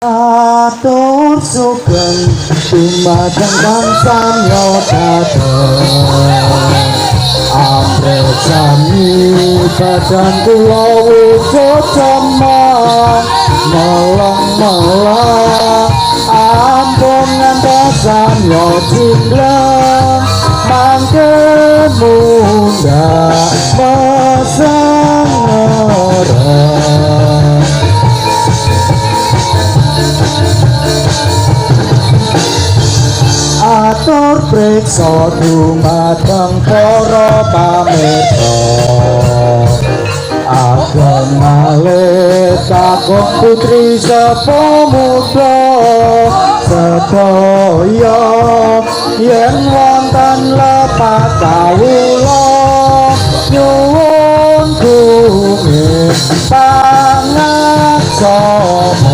Atur sugeng dumateng kang samya dateng. Amrih sami badan kula wujud cemeng meleng-meleng, ampun ngantos samya jinggleng, mangke mundhak mesengereng. Atur priksa dumateng para pamirsa, ageng malih kakung putri sapa muda sedaya, yen wonten lepat kawula nyuwun gunging pangaksama.